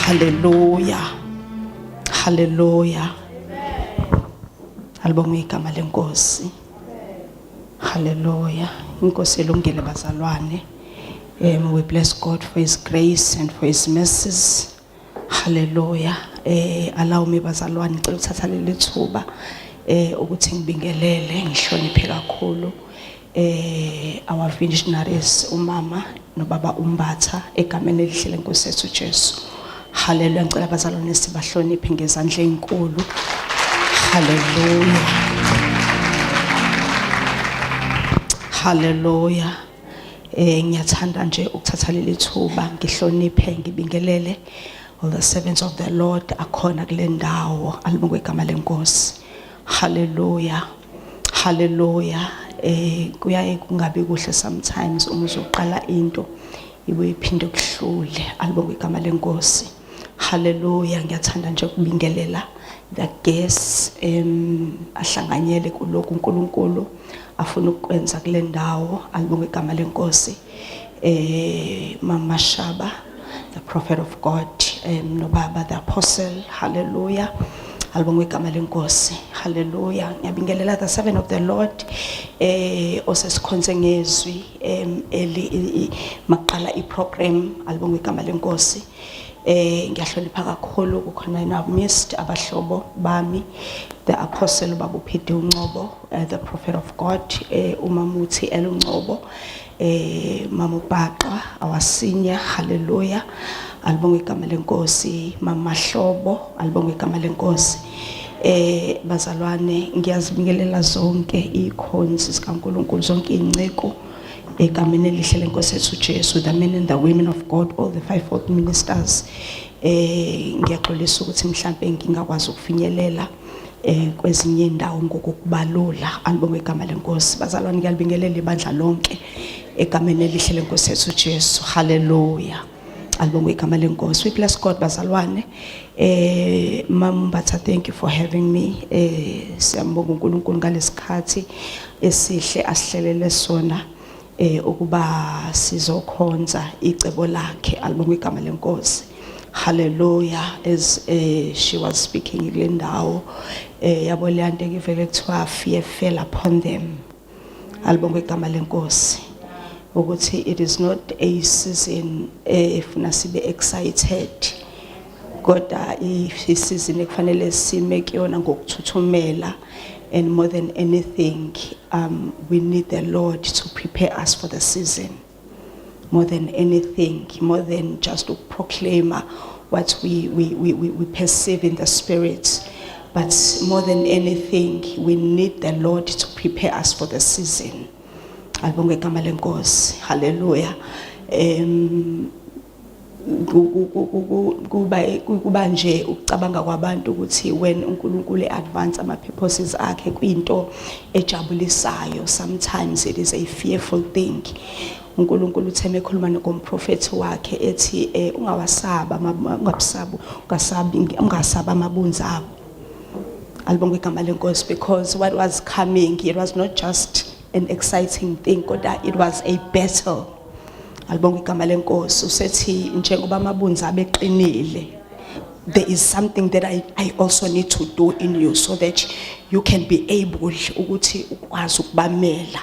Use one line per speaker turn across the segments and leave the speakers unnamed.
Hallelujah. Hallelujah. Alibongwe igama lenkosi. Hallelujah. Inkosi ilungile bazalwane. We bless God for his grace and for his mercies. Hallelujah. Allow me bazalwane, ngicela ukuthatha leli thuba ukuthi ngibingelele, ngihloniphe kakhulu our visionaries, umama nobaba uMbatha, egameni elihle lenkosi yethu Jesu. Hallelujah. Ngicela bazalwane sibahloniphe ngezandla ezinkulu. Hallelujah. Hallelujah. Ngiyathanda nje ukuthatha leli thuba ngihloniphe, ngibingelele all the servants of the Lord akhona kule ndawo. Alibongwe igama lenkosi. Hallelujah. Hallelujah. Kuyaye kungabi kuhle sometimes uma uzoqala into ibuye iphinde kuhlule. Alibongwe igama lenkosi. Hallelujah. Ngiyathanda nje ukubingelela the guests ahlanganyele kulokhu uNkulunkulu afuna ukwenza kule ndawo. Alibongwe igama lenkosi. Mama Shaba, the prophet of God, nobaba the apostle. Hallelujah. Alibongwe igama lenkosi. Hallelujah. Ngiyabingelela the servant of the Lord osesikhonze ngezwi eli maqala iprogram. Alibongwe igama lenkosi. Ngiyahlonipha kakhulu, kukhona na missed abahlobo bami, the apostle baba uPhidi uNcobo, the prophet of God, uMamuthi eluNcobo, mama uBhaqa, our senior. Hallelujah. Alibongwe igama lenkosi. Mama Hlobo, alibongwe igama lenkosi. Bazalwane, ngiyazibingelela zonke ikhonzi zikaNkulunkulu, zonke izinceko egameni elihle lenkosi yethu Jesu, the men and the women of God, all the fivefold ministers. Ngiyaxolisa ukuthi mhlambe ngingakwazi ukufinyelela kwezinye indawo ngokukubalula. Alibongwe igama lenkosi. Bazalwane, ngiyalibingelela ibandla lonke egameni elihle lenkosi yethu Jesu. Hallelujah. Alibongwe igama lenkosi. We bless God bazalwane. Mama Mbatha, thank you for having me. Siyambonga uNkulunkulu ngalesikhathi esihle asihlelele sona ukuba sizokhonza icebo lakhe. Alibongwe igama lenkosi. Hallelujah. As she was speaking kule ndawo, yabo le nto ekuvele kuthiwa fear fell upon them. Alibongwe igama lenkosi. Ukuthi it is not a season efuna sibe excited, kodwa i-season ekufanele sime kuyona ngokuthuthumela, and more than anything we need the Lord to prepare us for the season. More than anything, more than just to proclaim what we perceive in the spirit, but more than anything we need the Lord to prepare us for the season. Alibongwe igama lenkosi. Hallelujah. Kuba nje ukucabanga kwabantu ukuthi when uNkulunkulu advance ama purposes akhe kwinto ejabulisayo, sometimes it is a fearful thing. uNkulunkulu utheme ekhuluma nokomprofeti wakhe ethi ungawasaba, ungabusabi, ungasabi, ungasaba amabunzi abo. Alibongwe igama lenkosi, because what was coming, it was not just an exciting thing, kodwa it was a battle. Alibongwe igama lenkosi. Usethi njengoba amabunzi abeqinile, there is something that I also need to do in you so that you can be able ukuthi ukwazi ukubamela.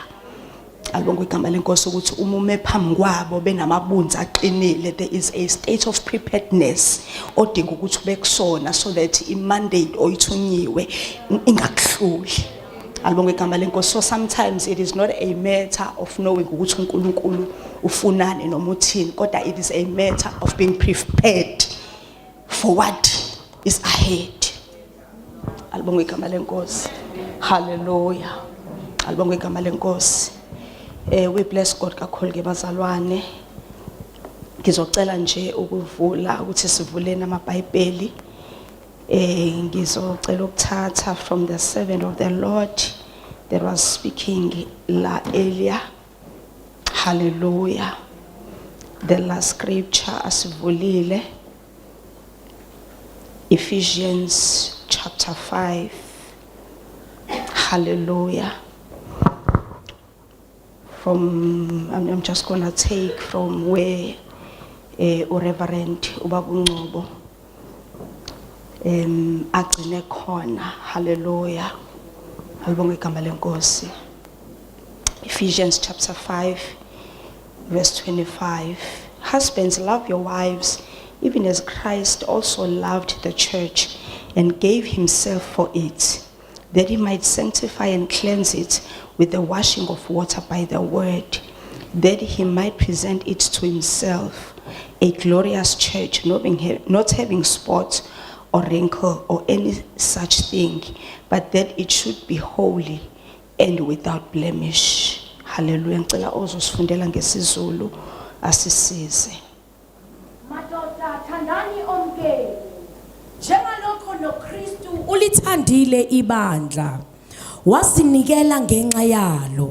Alibongwe igama lenkosi, ukuthi uma ume phambi kwabo benamabunzi aqinile, there is a state of preparedness odinga ukuthi ube kusona so that i-mandate oyithunyiwe ingakuhluli. Alibongwe igama lenkosi. So sometimes it is not a matter of knowing ukuthi uNkulunkulu ufunani noma uthini, kodwa it is a matter of being prepared for what is ahead. Alibongwe igama lenkosi. Hallelujah. Alibongwe igama lenkosi. We bless God kakhulu ke bazalwane. Ngizocela nje ukuvula ukuthi sivuleni amaBhayibheli. Ngizocela ukuthatha from the servant of the Lord that was speaking la earlier. Hallelujah. The last scripture asivulile, Ephesians chapter 5. Hallelujah. From I'm just going to take from where Reverend Ubaba Ngcobo Agcine khona. Hallelujah. Alibonge igama lenkosi. Ephesians chapter 5 verse 25. Husbands, love your wives, even as Christ also loved the church and gave himself for it, that he might sanctify and cleanse it with the washing of water by the word, that he might present it to himself a glorious church, not having spot or wrinkle or any such thing, but that it should be holy and without blemish. Hallelujah. Ngicela ozosifundela ngesiZulu asisize.
Madoda, thandani omkenu njengalokho noKristu ulithandile ibandla, wasinikela ngenxa yalo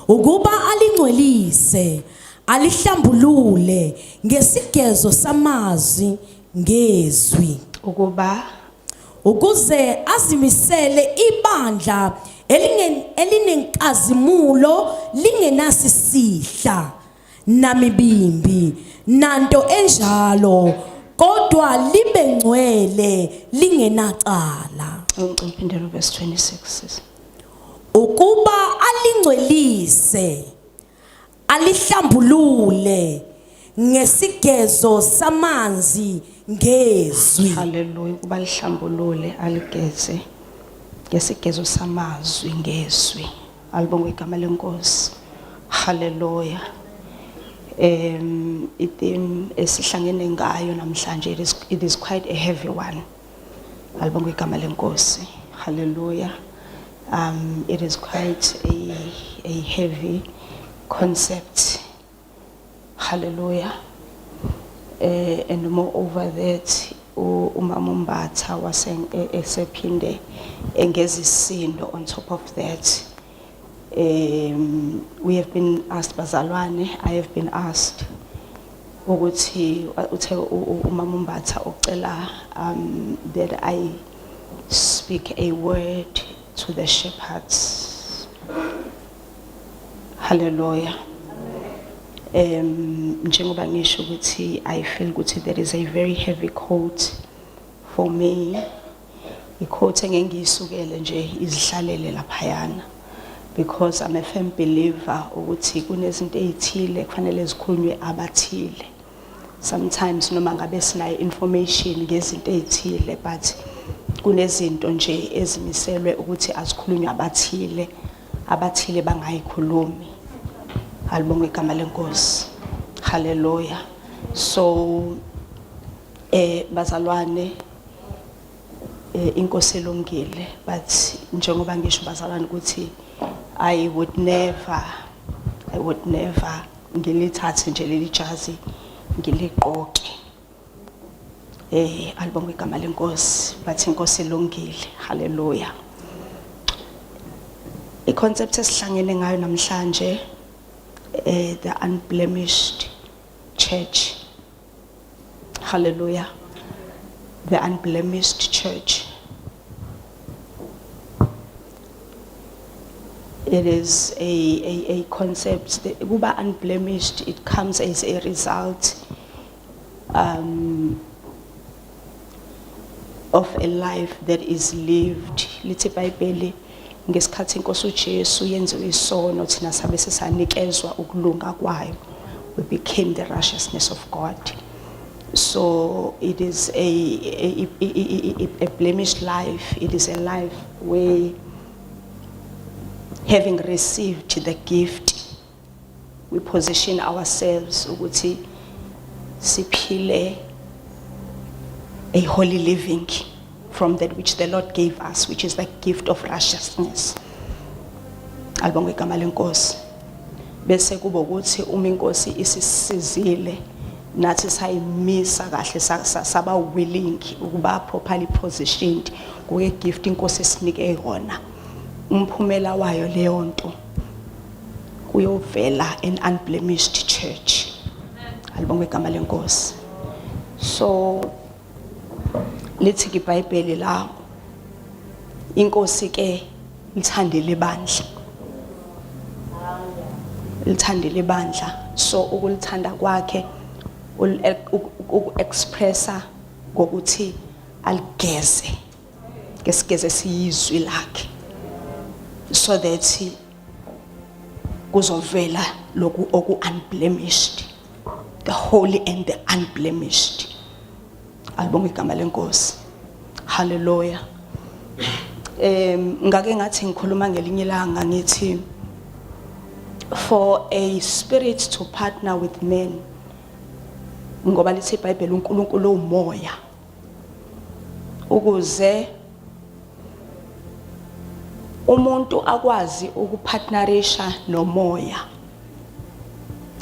ukuba alingcwelise, alihlambulule ngesigezo samazwi ngezwi,
Ukuba
ukuze azimisele ibandla elinenkazimulo, lingenasisihla namibimbi nanto enjalo, kodwa libe ngcwele, lingenacala.
Ngicela uphindele verse 26, sis.
Ukuba alingcwelise, alihlambulule ngesigezo samanzi ngezwi.
Hallelujah. Ukuba lihlambulule, aligeze ngesigezo samazwi ngezwi. Alibongwe igama lenkosi. Hallelujah. I-theme esihlangene ngayo namhlanje, it is quite a heavy one. Alibongwe igama lenkosi. Hallelujah. It is quite a heavy concept. Hallelujah. And moreover that umama uMbatha wase esephinde engezisindo on top of that. We have been asked, bazalwane, I have been asked ukuthi uthe umama uMbatha ucela that I speak a word to the shepherds. Hallelujah. Njengoba ngisho ukuthi I feel ukuthi there is a very heavy coat for me. I-coat engengiyisukele nje izihlalele laphayana, because I'm a firm believer ukuthi kunezinto ezithile kufanele zikhulunywe abathile. Sometimes noma ngabe sinayo information ngezinto ezithile, but kunezinto nje ezimiselwe ukuthi azikhulunywe abathile, abathile bangayikhulumi. Alibongwe igama lenkosi. Hallelujah. So bazalwane, inkosi elungile, but njengoba ngisho bazalwane ukuthi I would never ngilithathe nje leli jazi ngiliqoke. Alibongwe igama lenkosi, but inkosi ilungile. Hallelujah. I-concept esihlangene ngayo namhlanje, the unblemished church. Hallelujah. The unblemished church. It is a concept that kuba unblemished, it comes as a result of a life that is lived. Lithi iBhayibheli ngesikhathi inkosi uJesu yenziwe isono, thina sabe sesanikezwa ukulunga kwayo. We became the righteousness of God. So it is a blemished life. It is a life where, having received the gift, we position ourselves ukuthi siphile a holy living from that which the Lord gave us, which is the gift of righteousness. Alibongwe igama lenkosi. Bese kuba ukuthi uma inkosi isisizile nathi sayimisa kahle, saba willing ukuba properly positioned kuke gift inkosi esinike yona, umphumela wayo leyo nto kuyovela an unblemished church. Alibongwe igama lenkosi. So lithi ke iBhayibheli la, inkosi ke lithandile ibandla, lithandile ibandla. So ukulithanda kwakhe uku-expressa ngokuthi Aligeze ngesigeze siyizwi lakhe so that kuzovela lokhu oku unblemished, the holy and the unblemished. Alibonga igama lenkosi. Hallelujah. Ngake ngathi ngikhuluma ngelinye ilanga, ngithi for a spirit to partner with men, ngoba lithi iBhayibheli uNkulunkulu umoya, ukuze umuntu akwazi ukupartnerisha nomoya,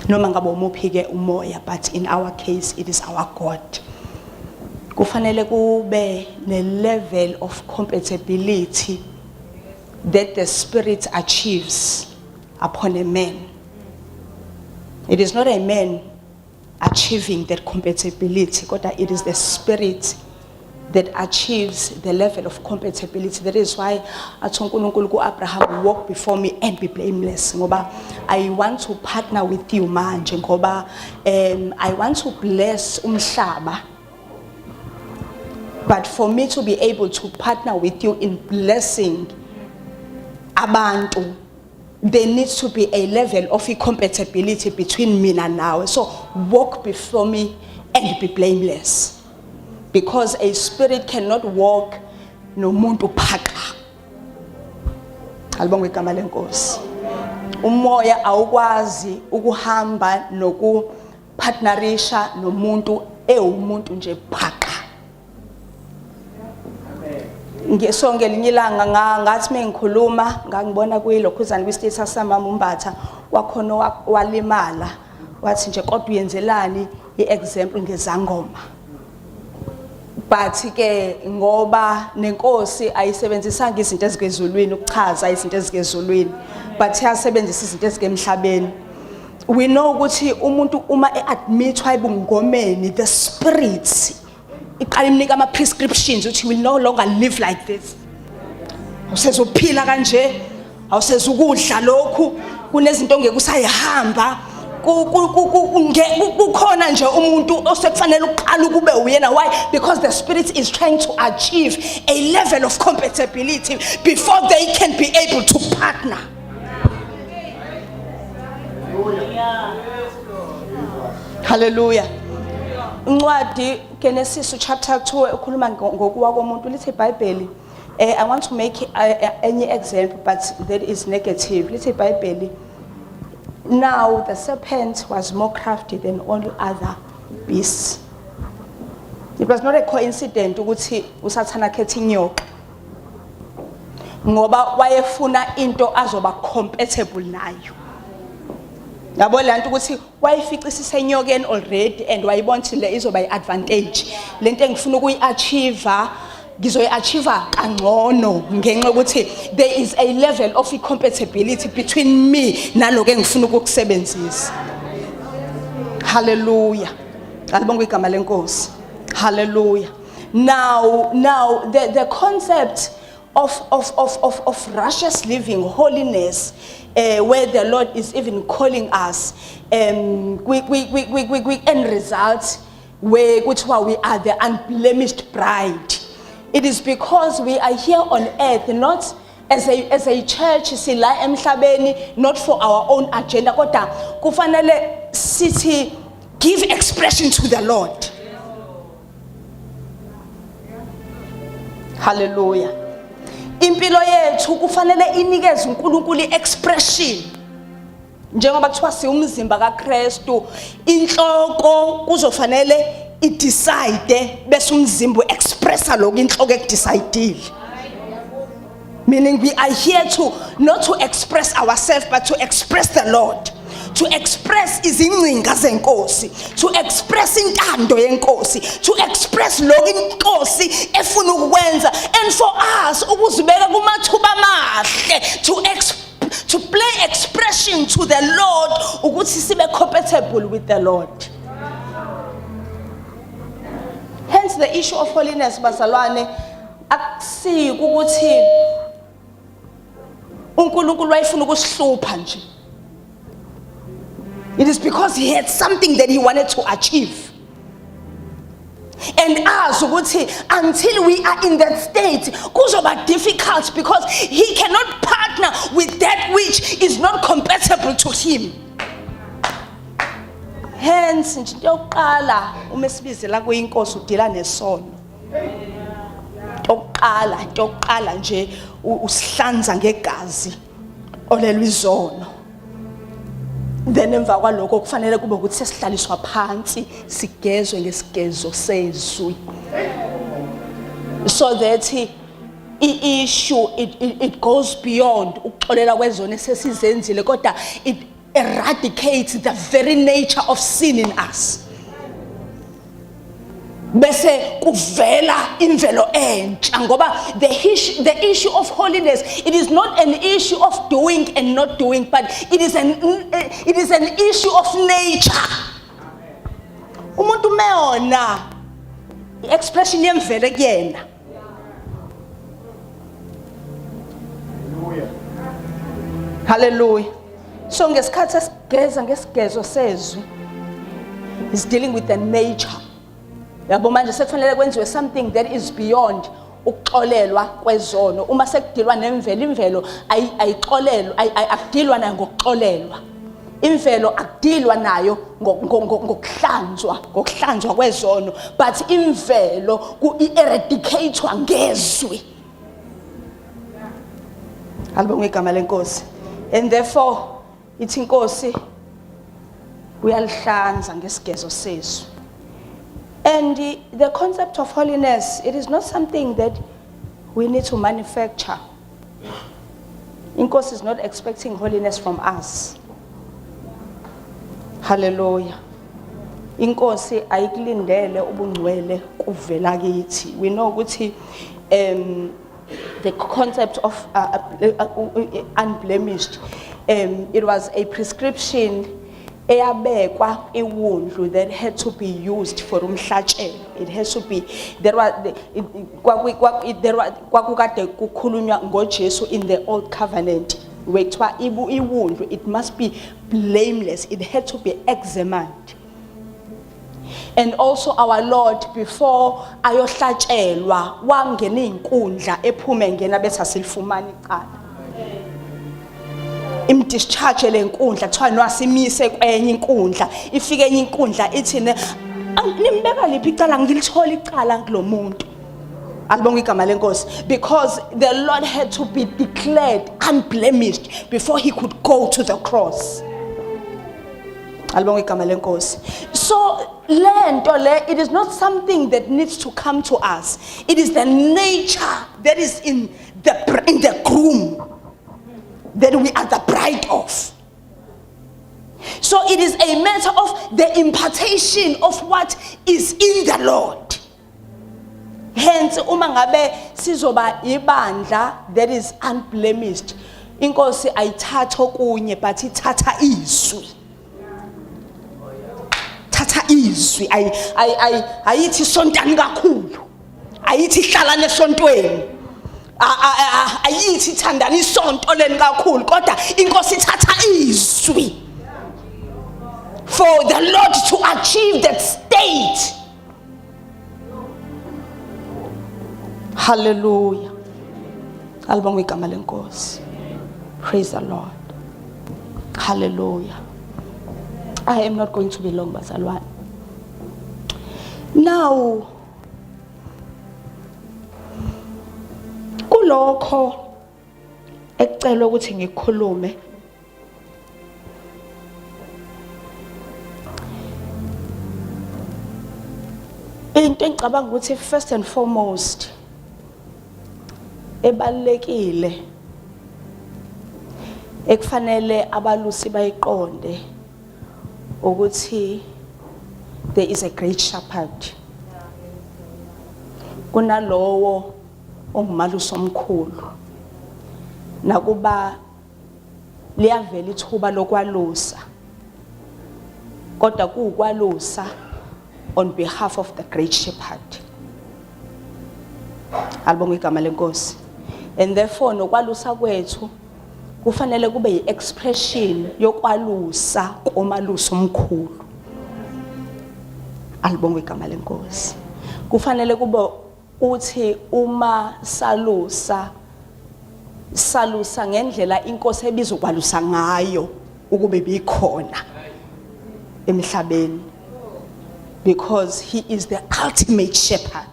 noma ngabe umuphi ke umoya, but in our case it is our God, kufanele kube ne level of compatibility that the spirit achieves upon a man. It is not a man achieving that compatibility, kodwa it is the spirit that achieves the level of compatibility. That is why athi uNkulunkulu kuAbraham, "Walk before me and be blameless," ngoba I want to partner with you manje, ngoba I want to bless umhlaba, but for me to be able to partner with you in blessing abantu, there needs to be a level of compatibility between mina nawe. So walk before me and be blameless, because a spirit cannot walk nomuntu phaqa. Alibongwe igama lenkosi. Umoya awukwazi ukuhamba nokupartnerisha nomuntu ewumuntu nje phaqa. So ngelinye ilanga ngathi mengikhuluma, ngangibona kuyilokhuzana kwi-status samama uMbatha wakhona walimala, wathi nje, "Kodwa uyenzelani i-example ngezangoma?" But ke ngoba nenkosi ayisebenzisanga izinto ezikezulwini ukuchaza izinto ezikezulwini, but iyasebenzisa izinto ezikemhlabeni. We know ukuthi umuntu uma eadmitwa ebungomeni, the spirits iqala imnika ama prescriptions ukuthi will no longer live like this, awusezophila kanje, awusezukudla lokhu, kunezinto ongeke usayihamba. Kukhona nje umuntu osekufanele uqala ukube uyena. Why? Because the spirit is trying to achieve a level of compatibility before they can be able to partner. Hallelujah. Incwadi Genesis chapter 2 ukhuluma ngokuwa komuntu. Lithi iBhayibheli, I want to make any example, but that is negative. Lithi iBhayibheli, "Now the serpent was more crafty than all other beasts." It was not a coincidence ukuthi uSathana khetha inyoka, ngoba wayefuna into azoba compatible nayo. Yabo le nto ukuthi wayificisisa enyokeni already and wayibona ukuthi le izoba i-advantage. Lento engifuna ukuyi-achieve ngizoyi-achieve kangcono ngenxa yokuthi there is a level of compatibility between me naloko engifuna ukukusebenzisa. Hallelujah. Alibonga igama lenkosi. Hallelujah. Now the concept of righteous living, holiness, where the Lord is even calling us, we end result where kuthiwa we are the unblemished bride. It is because we are here on earth not as a church, sila emhlabeni not for our own agenda, kodwa kufanele sithi give expression to the Lord. Hallelujah. Impilo yethu kufanele inikeze uNkulunkulu iexpression, njengoba kuthiwa siwumzimba kaKristu. Inhloko kuzofanele idecide, bese umzimba uexpressa lokho inhloko ekudecidile, meaning we are here to not to express ourselves but to express the Lord, to express izingcinga zenkosi, to express intando yenkosi, to express lokho inkosi efuna ukukwenza, and for us ukuzibeka kumathuba amahle to play expression to the Lord, ukuthi sibe compatible with the Lord. Hence the issue of holiness, bazalwane, akusiko ukuthi uNkulunkulu wayefuna ukusihlupha nje. It is because he had something that he wanted to achieve. And azi ukuthi until we are in that state kuzoba difficult because he cannot partner with that which is not compatible to him. Hence nje into yokuqala uma esibizela kuyinkosi udila nesono. Into yokuqala nje usihlanza ngegazi olelwa izono. Then emva kwalokho kufanele kube ukuthi sesihlaliswa phansi sigezwe ngesigezo sezwi. So that i-issue it goes beyond ukuxolela kwezono esesizenzile, kodwa it eradicates the very nature of sin in us. Bese kuvela imvelo entsha, ngoba the issue of holiness, it is not an issue of doing and not doing, but it is an issue of nature. Umuntu meyona i-expression yemvelo kuyena. Hallelujah. So ngesikhathi esigeza ngesigezo sezwi, is dealing with the nature. Yabo manje sekufanele kwenziwe something that is beyond ukuxolelwa kwezono. Uma sekudilwa nemvelo, imvelo ayixolelwa, akudilwa nayo ngokuxolelwa. Imvelo akudilwa nayo ngokuhlanzwa kwezono, but imvelo ku-eradicate-wa ngezwi. Alibongwe igama lenkosi. And therefore ithi inkosi uyalihlanza ngesigezo sezwi. And the concept of holiness, it is not something that we need to manufacture. Inkosi is not expecting holiness from us. Hallelujah. Inkosi ayikulindele ubungcwele kuvela kithi. We know ukuthi the concept of unblemished, it was a prescription eyabekwa iwundlu that had to be used for umhlatshelo. It has to be there was the, it, it, kwaku, kwaku, it, there was, kwakukade kukhulunywa ngoJesu in the old covenant. Wekuthiwa iwundlu, it must be blameless, it had to be examined. And also our Lord before ayohlatshelwa wangena izinkundla ephume ngena bese asilifumana icala. Imdischarge lenkundla kuthiwa nwasimise kwenye inkundla, ifike enye inkundla ithi ne nimbeka liphi icala, ngilithola icala kulomuntu. Alibonge igama lenkosi, because the Lord had to be declared unblemished before he could go to the cross. Alibonge igama lenkosi. So lento le, it is not something that needs to come to us. It is the nature that is in the groom that we are the bride of. So it is a matter of the impartation of what is in the Lord. Hence uma ngabe sizoba ibandla that is unblemished, inkosi ayithatha okunye but ithatha izwi. Thatha izwi, ayithi sontani kakhulu, ayithi hlalane esontweni, ayithi thandani isonto leni kakhulu, kodwa inkosi ithatha izwi for the Lord to achieve that state. Hallelujah. Alibongwe igama lenkosi. Praise the Lord. Hallelujah. I am not going to be long, bazalwane. Now, kulokho ekucelwe ukuthi ngikhulume, into engicabanga ukuthi first and foremost ebalulekile ekufanele abalusi bayiqonde ukuthi there is a great shepherd. Kunalowo ongumalusi omkhulu. Nakuba liyavela ithuba lokwalusa, kodwa kuwukwalusa on behalf of the great shepherd. Alibongwe igama lenkosi. And therefore nokwalusa kwethu kufanele kube yi-expression yokwalusa komalusi omkhulu. Alibongwe igama lenkosi. Kufanele kube uthi uma salusa, salusa ngendlela inkosi ebizokwalusa ngayo ukube bikhona emhlabeni, because he is the ultimate shepherd.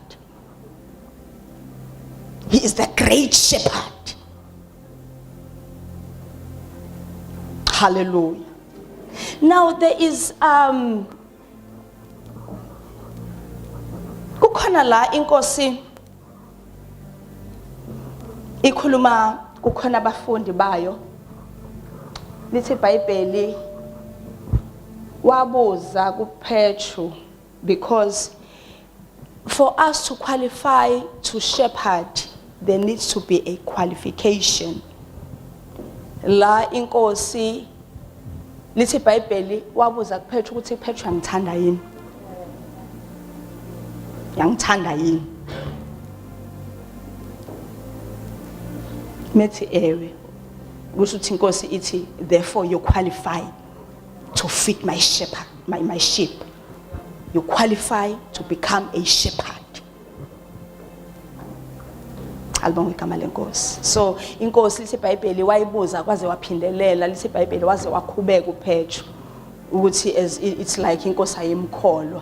He is the great shepherd. Hallelujah. Now there is kukhona la inkosi ikhuluma, kukhona abafundi bayo. Lithi iBhayibheli wabuza kuPetru, because for us to qualify to shepherd there needs to be a qualification. La inkosi, lithi iBhayibheli, wabuza kuPetru ukuthi, "Petru, uyangithanda yini? Uyangithanda yini?" Methi ewe, kusho ukuthi inkosi ithi, "Therefore you qualify to feed my shepherd, my sheep. You qualify to become a shepherd." Alibonge igama lenkosi. So inkosi, lithi iBhayibheli, wayibuza kwaze waphindelela. Lithi iBhayibheli waze wakhubeka uPetru ukuthi as it's like inkosi ayimkholwa,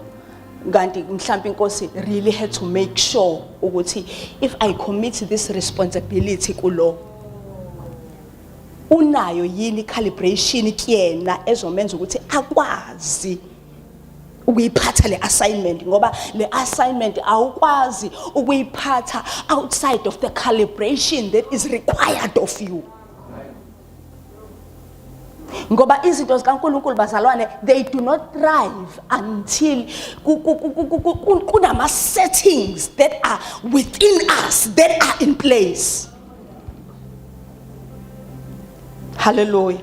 kanti mhlawumbe inkosi really had to make sure ukuthi if I commit this responsibility kulo, unayo yini calibration kuyena ezomenza ukuthi akwazi ukuyiphatha le assignment, ngoba le assignment awukwazi ukuyiphatha outside of the calibration that is required of you, ngoba izinto zikaNkuluNkulu, bazalwane, they do not thrive until kunama settings that are within us that are in place. Hallelujah.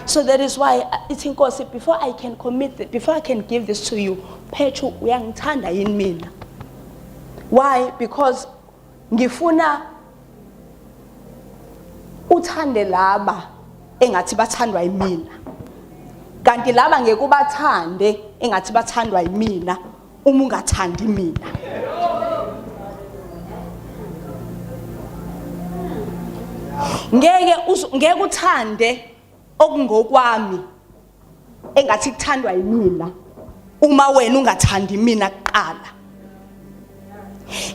So that is why ithi inkosi, before I can commit, before I can give this to you, Petru, uyangithanda yini mina? Why? Because ngifuna uthande laba engathi bathandwa yimina, kanti laba ngeke ubathande engathi bathandwa yimina uma ungathandi mina. Ngeke uthande okungokwami engathi kuthandwa yimina uma wena ungathandi mina kuqala.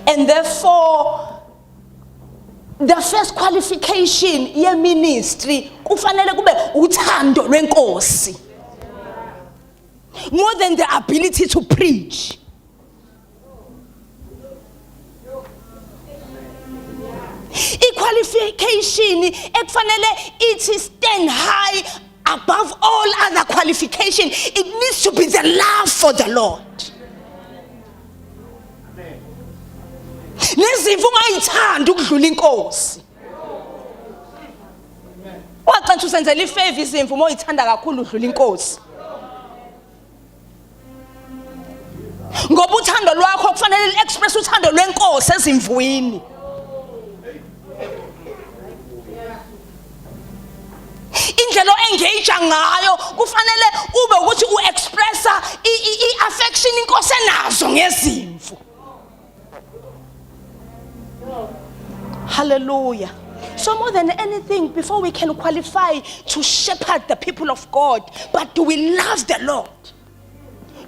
And therefore the first qualification ye ministry kufanele kube uthando lwenkosi more than the ability to preach. I-qualification ekufanele ithi stand high above all other qualification, it needs to be the love for the Lord. Nezimvu ungayithandi ukudlula inkosi. Wacantsha usenzela ifavor izimvu uma uyithanda kakhulu udlula inkosi, ngoba uthando lwakho kufanele li-express uthando lwenkosi ezimvwini. Indlela o-engage ngayo kufanele ube ukuthi u-expressa i-affection inkosi enazo ngezimvu. Hallelujah. So more than anything, before we can qualify to shepherd the people of God, but do we love the Lord?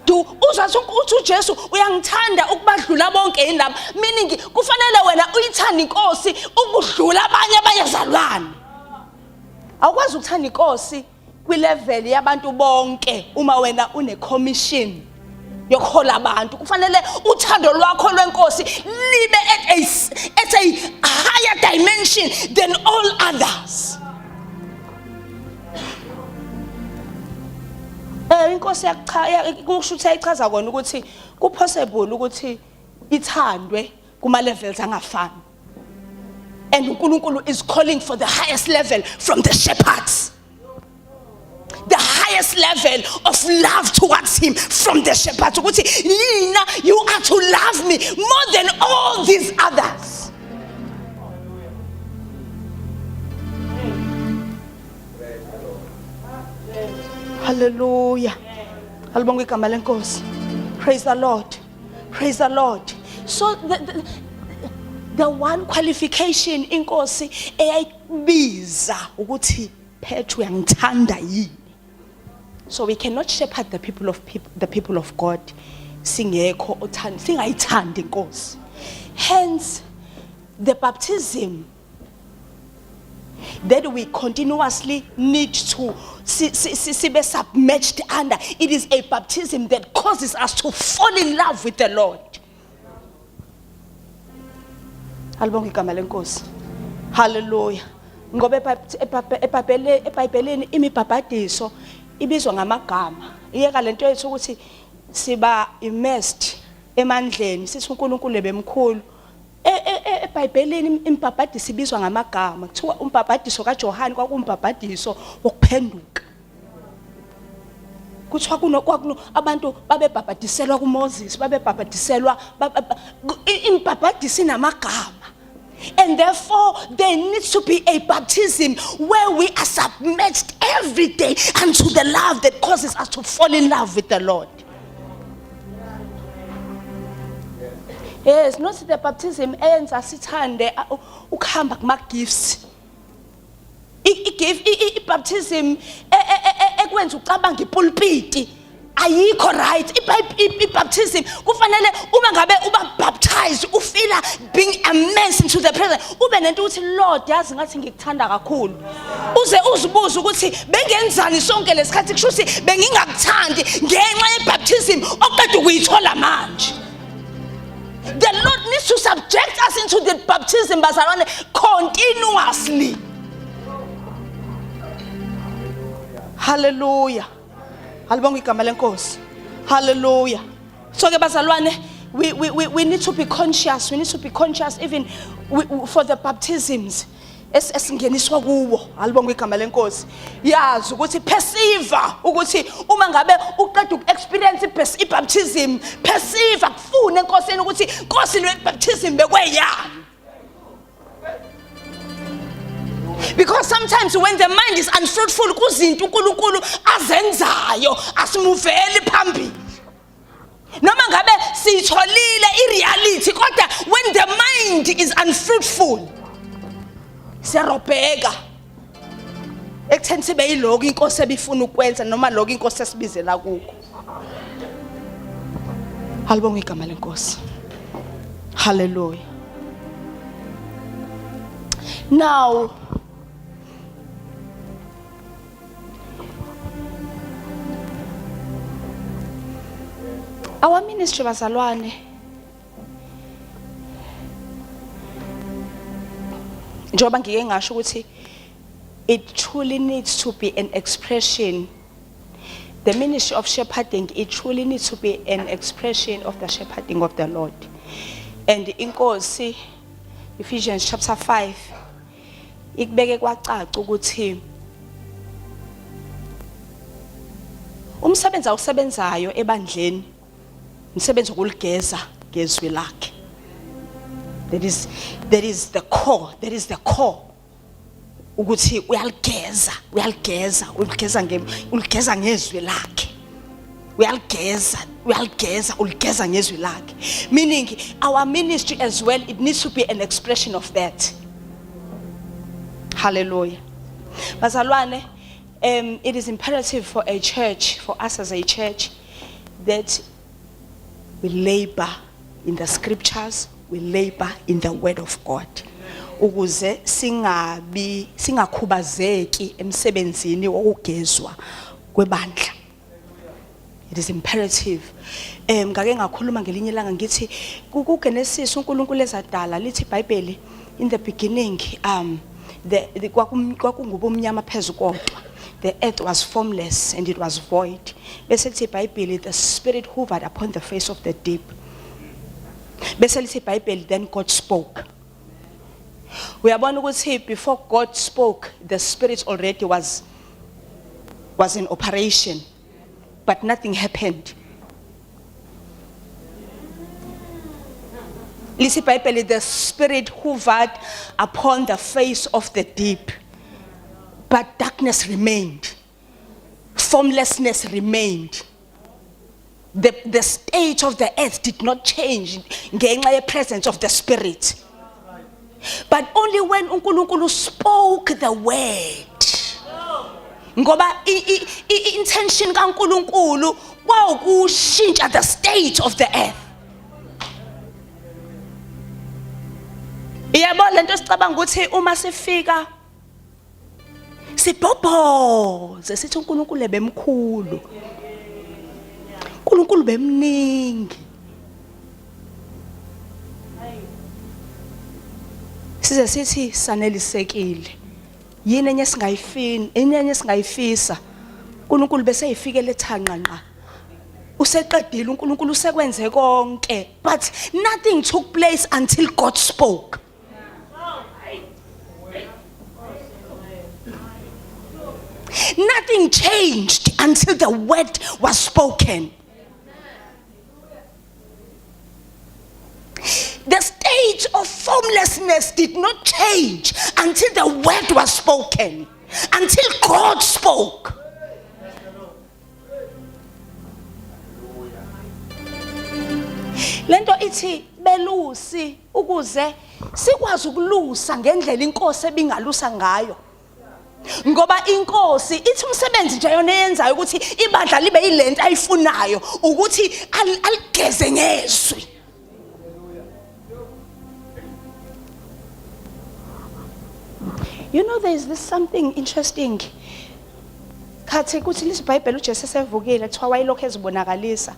Do uzwa uthi uJesu uyangithanda ukubadlula bonke yini laba? Meaning kufanele wena uyithande inkosi ukudlula abanye abayazalwane. Awukwazi ukuthanda inkosi kwilevel yabantu bonke uma wena une commission yokuhola abantu. Kufanele uthando lwakho lwenkosi libe at a higher dimension than all others. Inkosi yakucha kusho ukuthi ayichaza kona ukuthi ku possible ukuthi ithandwe kuma levels angafani, and uNkulunkulu is calling for the highest level from the shepherds, the highest level of love towards him from the shepherds, ukuthi nina, you are to love me more than all these others. Hallelujah. Alibonge igama lenkosi. Praise the Lord. Praise the Lord. So the one qualification inkosi eyayibiza ukuthi Petru uyangithanda yini. So we cannot shepherd the people of God singekho othanda singayithandi inkosi. Hence the baptism that we continuously need to see, be submerged under. It is a baptism that causes us to fall in love with the Lord. Alibonge igama lenkosi. Hallelujah. Ngoba eBhayibhelini imibhabhadiso ibizwa ngamagama. Iyeka lento yethu ukuthi siba immersed emandleni sithi uNkulunkulu ebemkhulu. EBhayibhelini imbhabhadiso ibizwa ngamagama. Kuthiwa umbhabhadiso kaJohane kwakumbhabhadiso wokuphenduka. Kuthiwa kuno abantu babebhabhadiselwa kuMoses, babebhabhadiselwa imbhabhadiso inamagama. And therefore there needs to be a baptism where we are submerged every day unto the love that causes us to fall in love with the Lord. Yes, not the baptism eyenza sithande ukuhamba kuma gifts. I baptism ekwenza ucabanga ipulpiti ayikho right. I baptism kufanele uma ngabe uba baptized ufeela being immersed into the presence, ube nento ukuthi Lord, yazi ngathi ngikuthanda kakhulu, uze uzibuze ukuthi bengenzani sonke lesikhathi, kusho ukuthi bengingakuthandi ngenxa ye baptism oqeda ukuyithola manje. The Lord needs to subject us into the baptism, bazalwane, continuously. Hallelujah. Alibonge igama lenkosi. Hallelujah. So ke bazalwane, we need to be conscious. We need to be conscious even for the baptisms esingeniswa kuwo. Alibonge igama lenkosi. Yazi ukuthi perceive ukuthi uma ngabe uqeda uku-experience i-baptism, perceive kufune enkosini ukuthi Nkosi, le baptism bekweyani. Because sometimes when the mind is unfruitful kuzinto uNkulunkulu azenzayo asimuveli phambili. Noma ngabe siyitholile i-reality, kodwa when the mind is unfruitful siyarobheka ekutheni sibe yiloko inkosi ebifuna ukwenza noma lokho inkosi esibizela kukho. Alibonge igama lenkosi. Hallelujah. Now our ministry, bazalwane, njengoba ngike ngasho ukuthi it truly needs to be an expression, the ministry of shepherding, it truly needs to be an expression of the shepherding of the Lord. And inkosi, Ephesians chapter 5, ikubeke kwacaca ukuthi umsebenzi awusebenzayo ebandleni umsebenzi wokuligeza ngezwi lakhe. That is the core, that is the core, ukuthi uyaligeza, uyaligeza, uligeza nge uligeza ngezwi lakhe. Uyaligeza, uyaligeza, uligeza ngezwi lakhe, meaning our ministry as well, it needs to be an expression of that. Hallelujah. Bazalwane, it is imperative for a church, for us as a church, that we labor in the scriptures, we labor in the word of God, ukuze singabi singakhubazeki emsebenzini wokugezwa kwebandla. It is imperative. Ngake ngakhuluma ngelinye ilanga ngithi kuGenesis uNkulunkulu ezadala, lithi iBhayibheli, in the beginning the kwakungubumnyama phezukodwa, the earth was formless and it was void. Bese lithi iBhayibheli, the spirit hovered upon the face of the deep. Bese lithi iBhayibheli, then God spoke. Uyabona ukuthi before God spoke, the spirit already was in operation, but nothing happened. Lithi iBhayibheli, the spirit hovered upon the face of the deep, but darkness remained, formlessness remained. The state of the earth did not change ngenxa ye presence of the spirit. But only when uNkulunkulu spoke the word. Ngoba i-intention kaNkulunkulu kwawukushintsha the state of the earth. Iyabo lento sicabanga ukuthi uma sifika sibhobhoze sithi uNkulunkulu ebemkhulu. uNkulunkulu bemningi. Size sithi sanelisekile. Yini enye singayifini, yini enye singayifisa. uNkulunkulu bese eyifikele thanqa nqa. Useqedile uNkulunkulu usekwenze konke, but nothing took place until God spoke. Nothing changed until the word was spoken. The state of formlessness did not change until the word was spoken, until God spoke. Lento ithi belusi ukuze sikwazi ukulusa ngendlela inkosi ebingalusa ngayo. Ngoba inkosi ithi umsebenzi nje yona eyenzayo ukuthi ibandla libe yilento ayifunayo ukuthi aligeze ngezwi. You know there is this something interesting. Khathi kuthi lisibhayibheli uJesu esevukile kuthiwa wayelokhu ezibonakalisa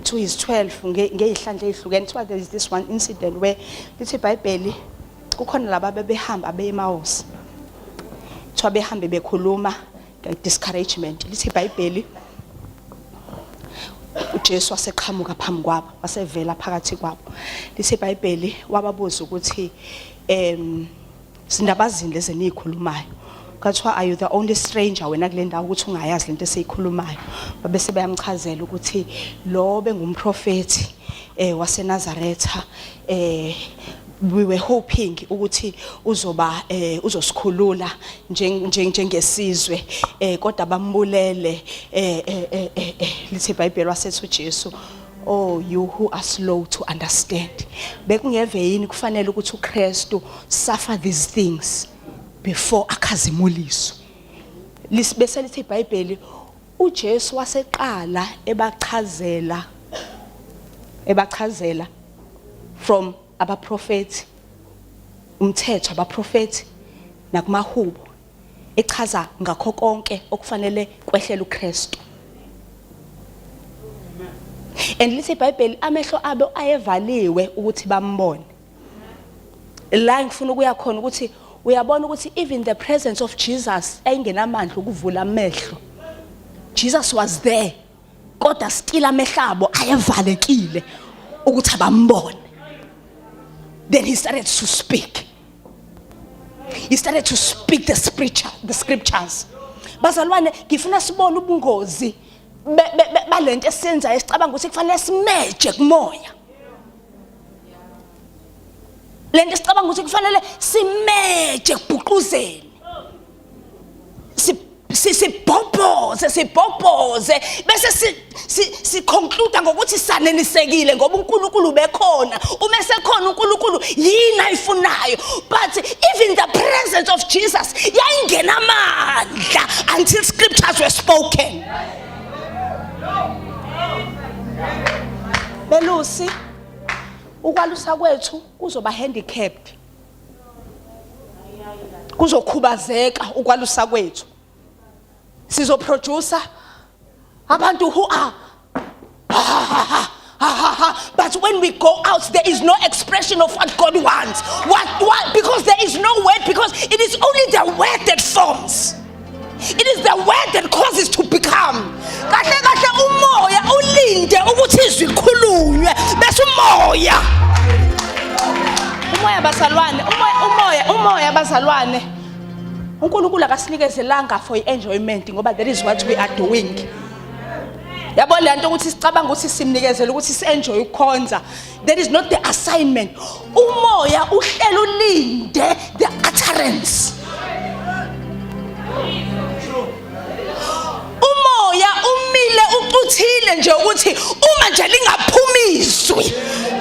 to his 12 ngeyihlandla ezihlukene. Kuthiwa there is this one incident where lithi iBhayibheli kukhona laba bebehamba beye eMaosi. Kuthiwa behambe bekhuluma discouragement. Lithi iBhayibheli uJesu waseqhamuka phambi kwabo wasevela phakathi kwabo. Lithi iBhayibheli wababuza ukuthi sindabazini lezi eniyikhulumayo. Kwathiwa are you the only stranger wena kule ndawo ukuthi ungayazi lento esiyikhulumayo. Babese bayamchazela ukuthi lo bengumprofeti waseNazaretha we were hoping ukuthi uzoba uzosikhulula njengesizwe kodwa bambulele lithi iBhayibheli wasethi uJesu oh you who are slow to understand bekungeve yini kufanele ukuthi uKristu suffer these things before akhazimuliswe. Bese lithi iBhayibheli uJesu waseqala ebachazela from abaprofeti umthetho abaprofeti nakumahubo echaza ngakho konke okufanele kwehlela uKristu. And lithi iBhayibheli amehlo abo ayevaliwe ukuthi bambone. La ngifuna ukuya khona ukuthi uyabona ukuthi even the presence of Jesus ayingenamandla ukuvula amehlo. Jesus was there kodwa still amehlo abo ayevalekile ukuthi abambone. Then he started to speak. He started to speak the scripture, the scriptures. Bazalwane ngifuna sibone ubungozi balento esiyenzayo esicabanga ukuthi kufanele simeje kumoya. Lento esicabanga ukuthi kufanele simeje kubhuquzeni. Sibhobhoze sibhobhoze bese si conclude ngokuthi sanelisekile ngoba uNkulunkulu bekhona. Uma esekhona uNkulunkulu yini ayifunayo. But even the presence of Jesus yayingenamandla until scriptures were spoken. Belusi ukwalusa kwethu kuzoba handicapped. Kuzokhubazeka ukwalusa kwethu. Sizoproducer abantu who are ha, ha, ha, ha, ha, ha. But when we go out there is no expression of what God wants. What, what? Because there is no word, because it is only the word that forms. It is the word that causes to become. Kahle kahle umoya ulinde ukuthi izwi likhulunywe bese umoya. Umoya bazalwane, umoya umoya umoya bazalwane. uNkulunkulu akasinikezelanga for enjoyment ngoba that is what we are doing. Yabo le nto ukuthi sicabanga ukuthi simnikezele ukuthi si-enjoy ukukhonza. That is not the assignment. Umoya uhlela ulinde the utterance. Umoya umile ucuthe Okuthile nje ukuthi uma nje lingaphumizwi,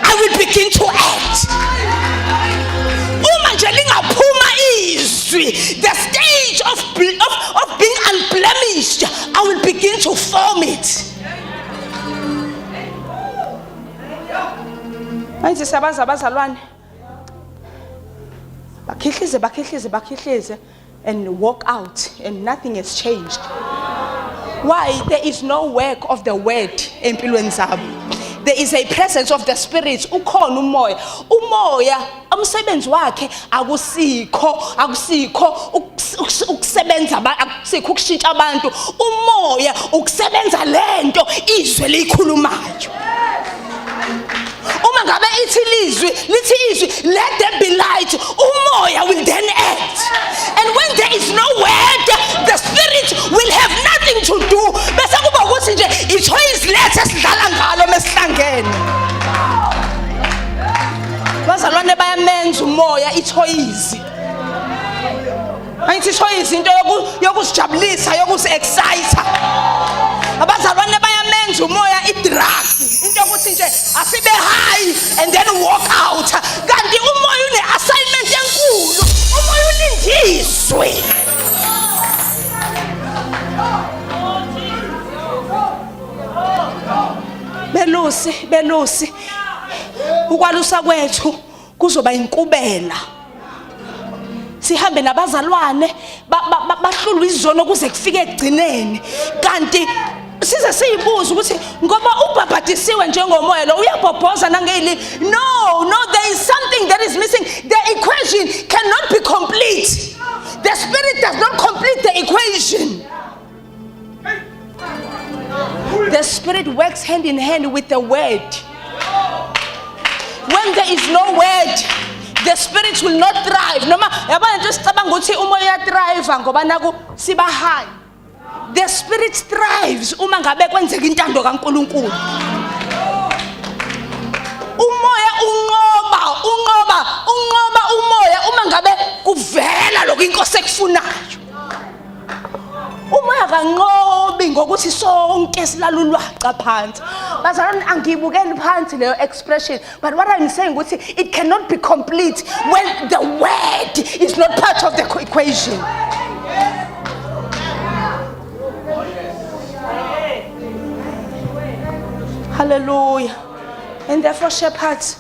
I will begin to act. Uma nje lingaphuma izwi, the stage of being unblemished, I will begin to form it. Manje siyabazi abazalwane bakhihlize, bakhihlize, bakhihlize and walk out and nothing has changed. Why? There is no work of the word empilweni zabo. There is a presence of the spirit. Ukhona umoya. Umoya umsebenzi wakhe akusikho ukusebenza, akusikho ukushintsha abantu. Umoya ukusebenza lento izwe likhulumayo. Uma ngabe ithi lizwi, lithi izwi, "Let there be light," umoya will then act. And when there is no word, the spirit will have nothing to do. Bese kuba ukuthi nje i-choice lethu esidlala ngalo mesihlangene. Bazalwane bayamenza umoya ithoyizi. Angithi ithoyizi into yokuzijabulisa, yokuzi-excite. Abazalwane bayamenza umoya i-drug, into yokuthi nje asibe high and then walk out. Kanti umoya une-assignment enkulu. Umoya ulindiswe. Belusi, belusi, ukwalusa kwethu kuzoba inkubela. Sihambe nabazalwane bahlulwe izono kuze kufike ekugcineni, kanti size siyibuze ukuthi ngoba ubhabhadisiwe njengomoya lo uyabhobhoza nangeyili. No, there is something that is missing. The equation cannot be complete. The spirit does not complete the equation. The spirit works hand in hand with the word. When there is no word, the spirit will not thrive. Noma yabona nje sicabanga ukuthi umoya uyathrive ngoba naku siba high. The spirit thrives uma ngabe kwenzeka intando kaNkuluNkulu. Umoya unqoba umoya uma ngabe kuvela lokho inkosi ekufunayo. Umoya kanqobi ngokuthi sonke silalulwaca phansi. Bazalwane, angiyibukeli phansi leyo expression, but what I'm saying ukuthi it cannot be complete when the word is not part of the equation. Hallelujah. And therefore, shepherds,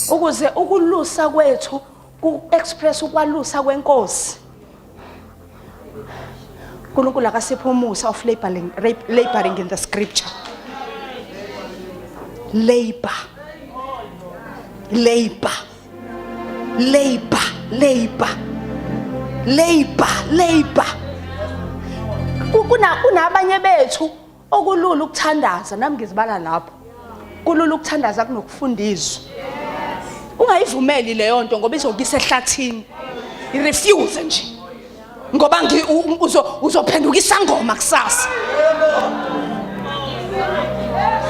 ukuze ukulusa kwethu ku-express ukwalusa kwenkosi, uNkulunkulu akasiphe umusa of laboring in the scripture. Labor, labor, labor, labor, labor, labor. Kunabanye bethu okulula ukuthandaza, nami ngizibala lapho. Kulula ukuthandaza kunokufundiswa. Ungayivumeli leyo nto ngoba izokuyisa ehlathini. Refuse nje ngoba uzophenduka isangoma kusasa,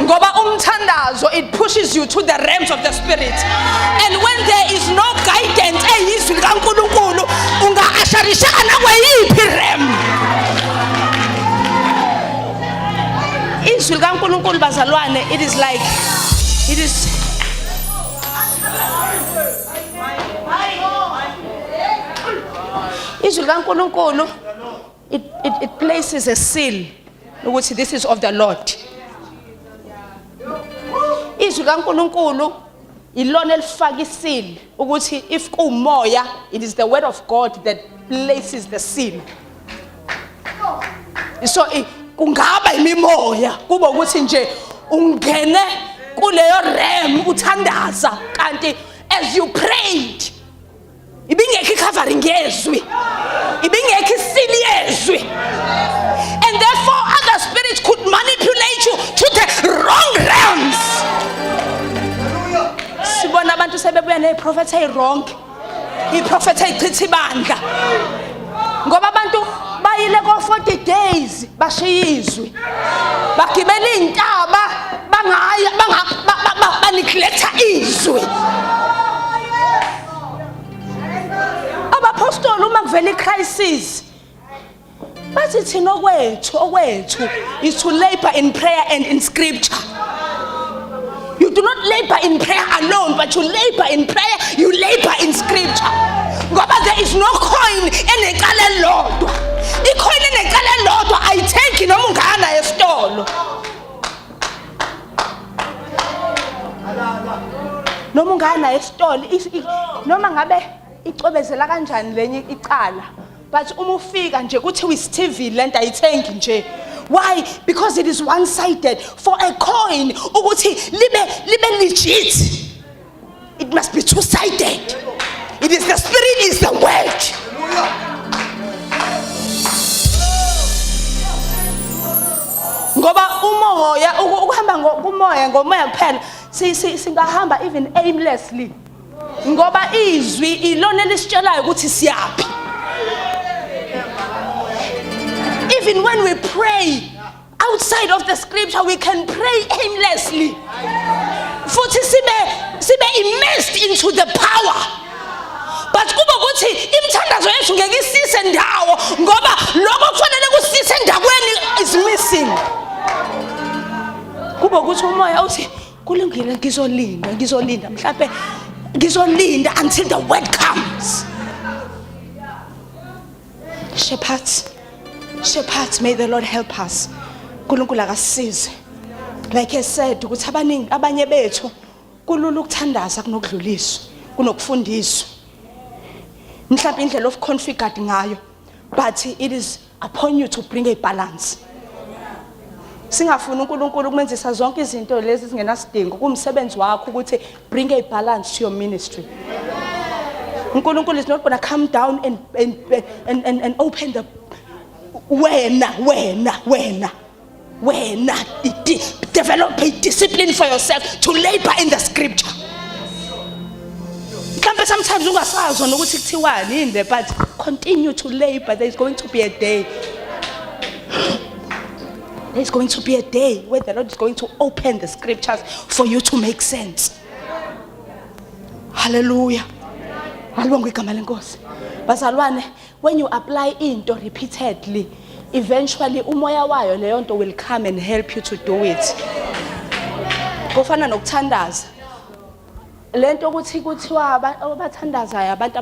ngoba umthandazo, it pushes you to the realms of the spirit, and when there is no guidance eyizwi likaNkuluNkulu, unga-asharisheka nakweyiphi realm. Izwi likaNkuluNkulu, bazalwane, it is like it is izwi likaNkuluNkulu, it places a seal ukuthi this is of the Lord. Izwi likaNkuluNkulu ilona elifaka iseal ukuthi if kuumoya, it is the word of God that places the seal. So kungaba imimoya kuba ukuthi nje ungene kuleyo realm uthandaza, kanti as you prayed ibingekho i-covering yezwi, ibingekho iseal yezwi, and therefore other spirits could manipulate you to the wrong realms. Sibona abantu sebebuya neziprofetha eziwrong, iprofetha ezichitha ibandla, ngoba abantu bayile ko 40 days, bashiya izwi, bagibela iy'ntaba, bangaya baneglecta izwi. Abapostoli, uma kuvela icrisis, Bathi thina okwethu okwethu is to labor in prayer and in scripture. You do not labor in prayer alone, but you labor in prayer, you labor in scripture. Ngoba there is no coin enecala elilodwa. Icoin enecala elilodwa ayithengi noma ungana esitolo. Noma ungana esitolo, noma ngabe icwebezela kanjani lenye icala. But uma ufika nje kuthiwa is-TV lento ayithengi nje. Why? Because it is one sided. For a coin ukuthi libe legit, it must be two sided. It is the spirit, is the word. Ngoba umoya ukuhamba kumoya ngomoya kuphela singahamba even aimlessly. Ngoba izwi ilona elisitshelayo ukuthi siyaphi. Even when we pray outside of the scripture, we can pray aimlessly. Futhi sibe immersed into the power. But kube ukuthi imithandazo yethu ngeke isise ndawo ngoba lokho kufanele kusise endaweni is missing. Kube ukuthi umoya uthi kulungile, ngizolinda, ngizolinda, mhlambe ngizolinda until the word comes. Shepherds, shepherds, may the Lord help us. uNkulunkulu akasisize. Like I said ukuthi abaningi abanye bethu kulula ukuthandaza kunokudluliswa, kunokufundiswa. Mhlawumbe indlela of configured ngayo, but it is upon you to bring a balance. Singafuni uNkulunkulu ukumenzisa zonke izinto lezi ezingenasidingo, kumsebenzi wakho ukuthi bring a balance to your ministry. uNkulunkulu is not going to come down and open the wena wena wena wena develop a discipline for yourself to labor in the scripture. Mhlambe sometimes ungasazwa nokuthi kuthiwani yini le, but continue to labor. There is going to be a day. There is going to be a day where the Lord is going to open the scriptures for you to make sense. Hallelujah. Alibongwe igama lenkosi. Bazalwane, when you apply into repeatedly, eventually umoya wayo leyo nto will come and help you to do it. Kufana nokuthandaza. Lento ukuthi kuthiwa abathandazayo abantu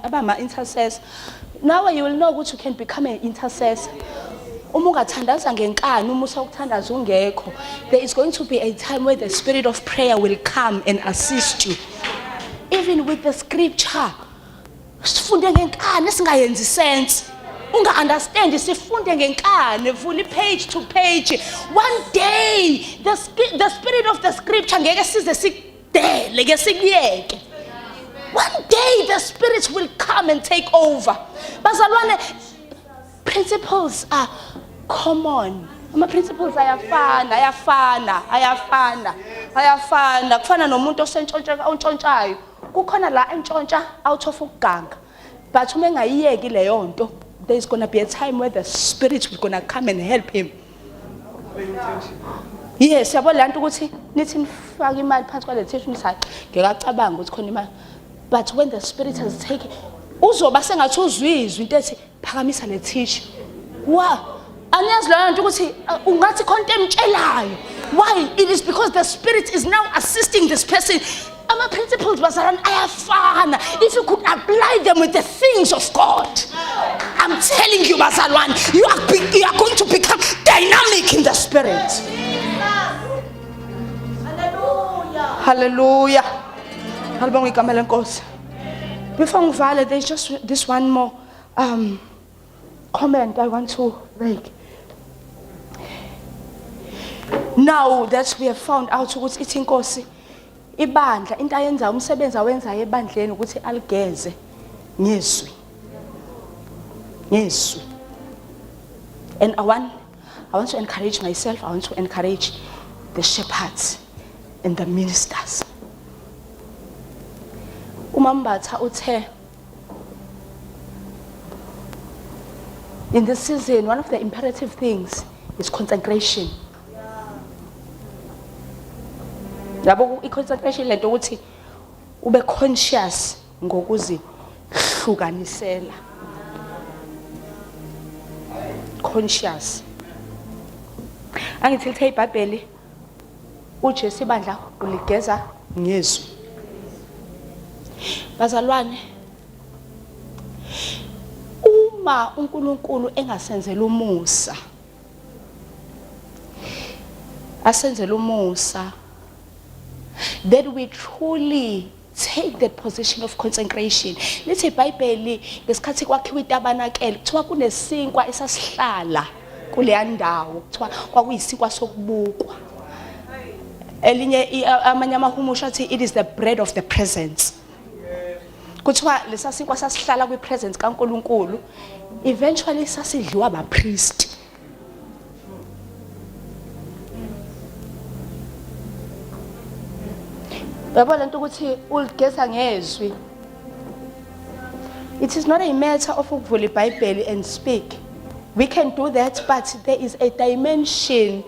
abama intercessor. Now you will know ukuthi you can become an intercessor. Uma ungathandaza ngenkani, uma usawukuthandaza ungekho, there is going to be a time where the spirit of prayer will come and assist you. Even with the scripture, sifunde ngenkani singayenzi sense. Unga understand, sifunde ngenkani, vula page to page. One day the spirit of the scripture ngeke size sikudele, ke sikuyeke. One day the spirit will come and take over. Bazalwane, principles are common. Ama principles ayafana, ayafana, ayafana, ayafana. Kufana nomuntu osentshontsha, ontshontshayo. Kukhona la entshontsha out of ukuganga. But uma engayiyeki leyo nto, there is going to be a time where the spirit will going to come and help him. Yes, yabo le nto ukuthi nithi nifake imali phansi kwale tissue nithi hayi ngikacabanga ukuthi khona imali. But when the spirit has taken, uzoba sengathi uzwizwe into ethi phakamisa le tissue. Wa aniyazi leyo nto ukuthi ungathi khona into emtshelayo. Why? It is because the spirit is now assisting this person. Ama principles bazalwane ayafana if you could apply them with the things of God. I'm telling you bazalwane, you are going to become dynamic in the spirit. Hallelujah. Alibongwe igama lenkosi. Before ngivale, there's just this one more comment I want to make. Now that we have found out ukuthi ithi inkosi ibandla into ayenza umsebenzi awenzayo ebandleni ukuthi aligeze ngezwi. Ngezwi. And I want to encourage myself, I want to encourage the shepherds and the ministers. UMambatha uthe in this season, one of the imperative things is consecration. Yabo i-consecration lento ukuthi ube conscious ngokuzihlukanisela. Conscious. Angithi lithe iBhayibheli uJesu ibandla uligeza ngezwi. Bazalwane, uma uNkulunkulu engasenzela umusa, asenzele umusa that we truly take that position of consecration. Lithi iBhayibheli ngesikhathi kwakhiwa itabanakele kuthiwa kunesinkwa esasihlala kuleya ndawo, kuthiwa kwakuyisinkwa sokubukwa. Elinye amanye amahumusho athi it is the bread of the presence. Kuthiwa lesa sinkwa sasihlala kwi-presence kaNkulunkulu, eventually sasidliwa abapriest. Yabo lento ukuthi uligeza ngezwi. It is not a matter of ukuvula iBhayibheli and speak. We can do that, but there is a dimension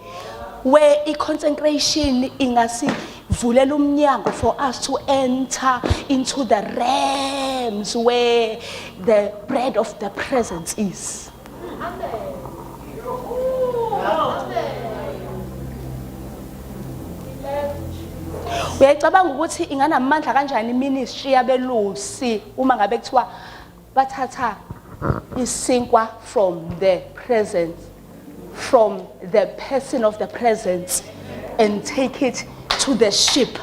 where i-consecration ingasivulela umnyango for us to enter into the realms where the bread of the presence is. Uyayicabanga ukuthi inganamandla kanjani iministry yabelusi uma ngabe kuthiwa bathatha isinkwa from the presence, from the person of the presence, and take it to the sheep.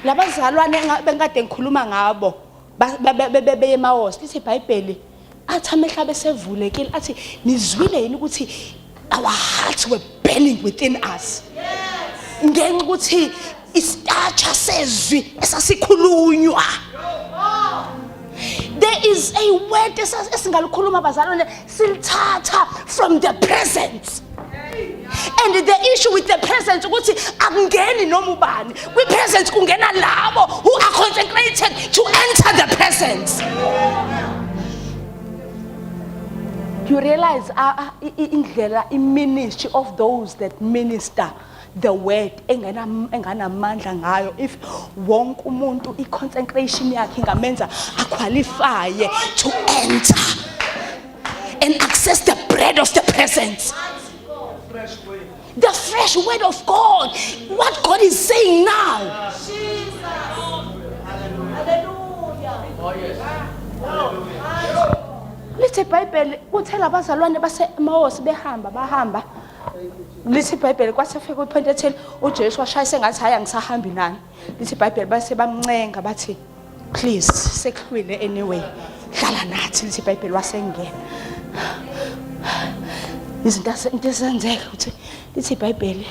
Labazalwane bengikade ngikhuluma ngabo beye emawosi, lithi iBhayibheli athi amehlo abesevulekile, athi nizwile yini ukuthi our hearts were burning within us ngenxa ukuthi istature sezwi esasikhulunywa. There is a word esingalikhuluma bazalwane, silithatha from the presence. And the issue with the presence ukuthi akungeni noma ubani kwi-presence, kungena labo who are consecrated to enter the presence. You realize indlela i-ministry of those that minister the word enganamandla ngayo if wonke umuntu i-consecration yakhe ingamenza aqualifye to enter and access the bread of the presence. The fresh word of God. What God is saying now.
Jesus. Hallelujah.
Oh, yes.
Lithi iBhayibheli uthe labazalwane baseMawosi behamba bahamba. Lithi iBhayibheli kwase fika kwipoint ethile uJesu washaya sengathi hayi angisahambi nani. Lithi iBhayibheli base bamncenga bathi please sekuhlwile anyway hlala nathi. Lithi iBhayibheli wasengena. Izinto into ezenzeka ukuthi lithi iBhayibheli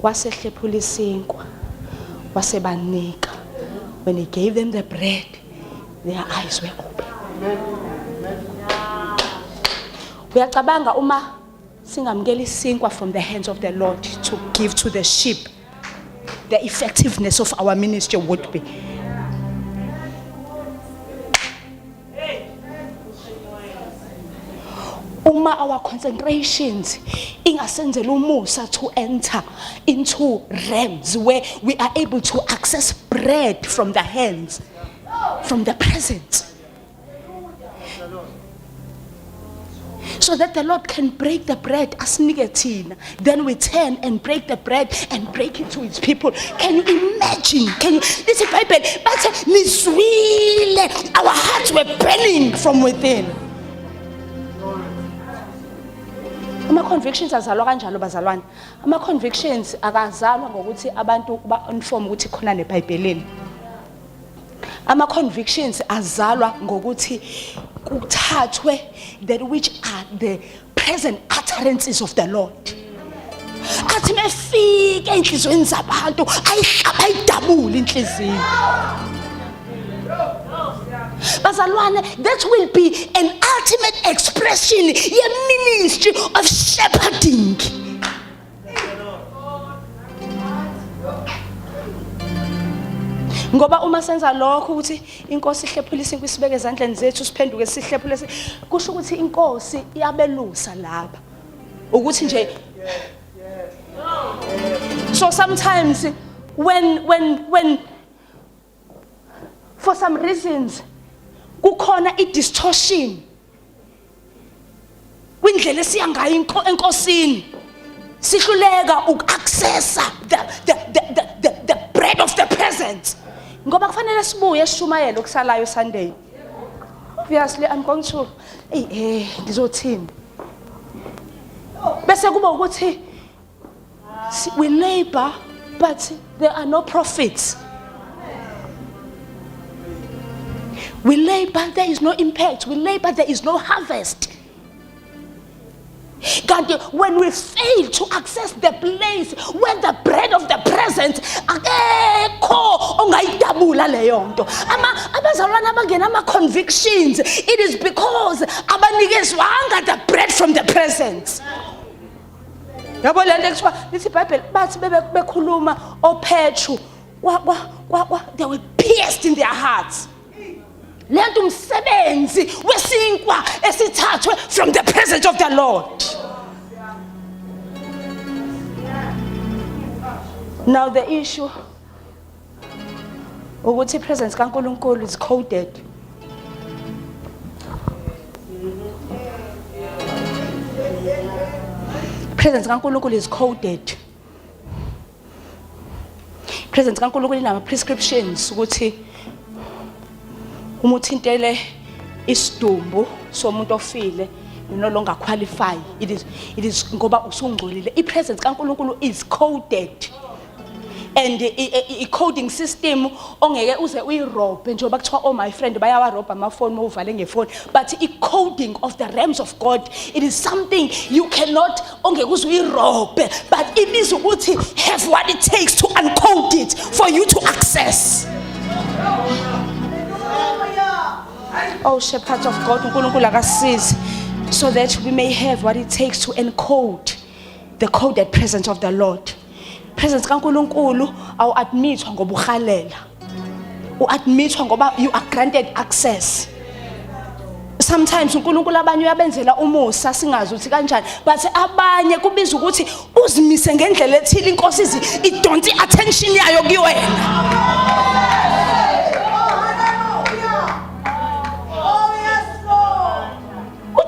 wasehlephula isinkwa wasebanika. When he gave them the bread, their eyes were open. Uyacabanga uma singamukela isinkwa from the hands of the Lord to give to the sheep, the effectiveness of our ministry would be. Uma our concentrations ingasenzela umusa to enter into realms where we are able to access bread from the hands, from the presence, so that the Lord can break the bread asinike thina, then we turn and break the bread and break it to his people. Can you imagine? Can you? This is Bible. But nizwile, our hearts were burning from within. Ama-convictions azalwa kanjalo bazalwane. Ama-convictions akazalwa ngokuthi abantu ba-inform ukuthi khona neBhayibhelini. Ama-convictions azalwa ngokuthi kuthathwe that which are the present utterances of the Lord. Athi mefike enhliziyweni zabantu ayihlaba ayidabule inhliziyo. Bazalwane, that will be an ultimate expression ye-ministry of shepherding. Ngoba uma senza lokho ukuthi inkosi ihlephule isinkwa isibeke ezandleni zethu siphenduke sihlephule, kusho ukuthi inkosi iyabelusa laba. Ukuthi nje So sometimes when for some reasons kukhona i-distortion Kwindlela esiya ngayo enkosini. Sihluleka uku-accessa the bread of the presence. Ngoba kufanele sibuye sishumayele okusalayo Sunday. Obviously I'm going to hey ngizothini. Bese kuba ukuthi we labor but there are no profits. We labor, there is no impact. We labor, there is no harvest. Kanti when we fail to access the place where the bread of the presence, akekho ongayidabula leyo nto. Abazalwane abangena ama convictions, it is because abanikezwanga the bread from the presence. Yabo le nto ekuthiwa lithi iBhayibheli bathi bebe bekhuluma oPetru kwa they were pierced in their hearts. Lento umsebenzi wesinkwa esithathwe from the presence of the Lord. Now the issue ukuthi presence kaNkuluNkulu is coded. Presence kaNkuluNkulu is coded. Presence kaNkuluNkulu inama prescriptions ukuthi uma uthintele isidumbu somuntu ofile you no longer qualify. It is ngoba usungcolile. I presence kaNkuluNkulu is coded. And i coding system ongeke uze uyirobhe njengoba kuthiwa oh my friend bayawarobha amafoni uma uvale ngefoni, but i coding of the realms of God, it is something you cannot, ongeke uze uyirobhe, but ibiza ukuthi have what it takes to uncode it for you to access. Oh, shepherds of God, uNkulunkulu akasize so that we may have what it takes to encode the coded presence of the Lord. Presence kaNkulunkulu awu-admithwa ngoba uhalela, u-admithwa ngoba you are granted access. Sometimes uNkulunkulu abanye uyabenzela umusa singazi ukuthi kanjani, but abanye kubiza ukuthi uzimise ngendlela ethile, inkosi izi idonsa i-attention yayo kuwena.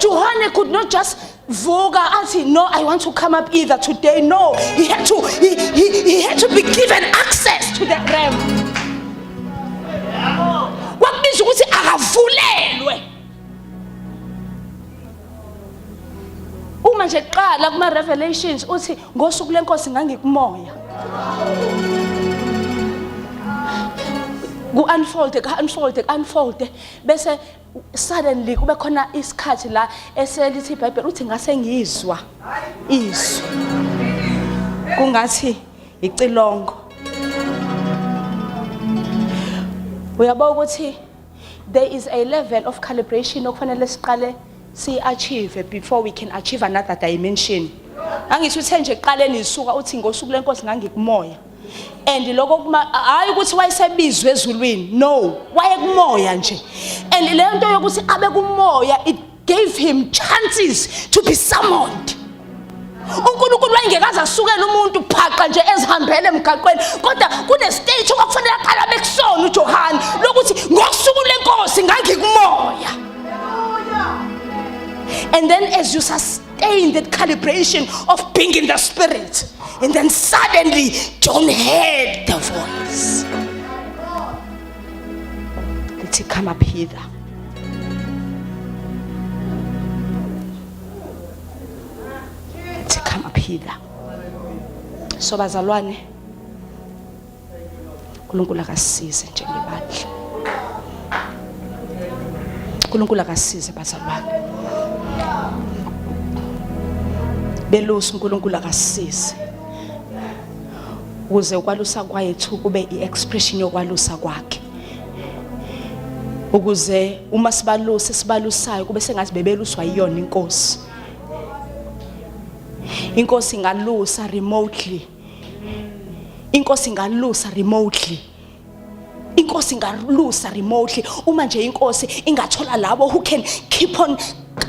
uJohane could not just vuka athi, "No, I want to come up either today." No, he had to be given access to that realm. Kwakubiza ukuthi akavulelwe. Uma nje qala kuma revelations uthi ngosuku lenkosi ngangikumoya, ku unfold, ku unfold, ku unfold, bese suddenly kube khona isikhathi la eselithi iBhayibheli uthi ngase ngizwa izwi kungathi icilongo. Uyabo ukuthi there is a level of calibration okufanele siqale si-achieve before we can achieve another dimension. Angithi uthe nje ekuqaleni isuka uthi ngosuku lenkosi ngangikumoya, and lokho kuma hayi ukuthi wayesebizwe ezulwini, no, wayekumoya nje, and le nto yokuthi abe kumoya, it gave him chances to be summoned. uNkulunkulu wayengekaze asukele umuntu phaqa nje ezihambele emgaqweni, kodwa kune state okwakufanele aqala bekusona uJohane lokuthi ngosuku lenkosi ngangikumoya. And then as you sustain that calibration of being in the spirit, and then suddenly John heard the voice lithi, "Come up hither. Lithi, come up hither." So bazalwane, uNkulunkulu akasize njengebandla. uNkulunkulu akasize, bazalwane belusi. uNkulunkulu akasize ukuze ukwalusa kwethu kube i-expression yokwalusa kwakhe, ukuze uma sibaluse sibalusayo kube sengathi bebeluswa yiyona inkosi. Inkosi ingalusa remotely, inkosi ingalusa remotely, inkosi ingalusa remotely uma nje inkosi ingathola labo who can keep on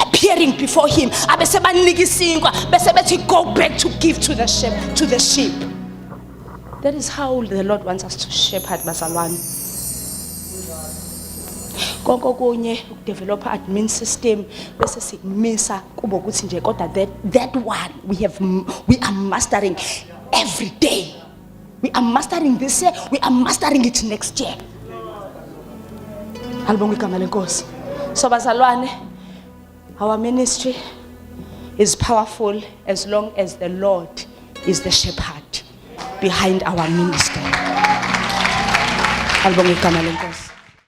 appearing before him, abese banika isinkwa, bese bethi, "Go back to give to the sheep, to the sheep." That is how the Lord wants us to shepherd, bazalwane. Konke okunye ukudevelopa admin system bese sikumisa kube ukuthi nje, kodwa that one we are mastering every day. We are mastering this year, we are mastering it next year. Alibonga igama lenkosi. So bazalwane, our ministry is powerful as long as the Lord is the shepherd behind our ministry. Alibonga igama lenkosi.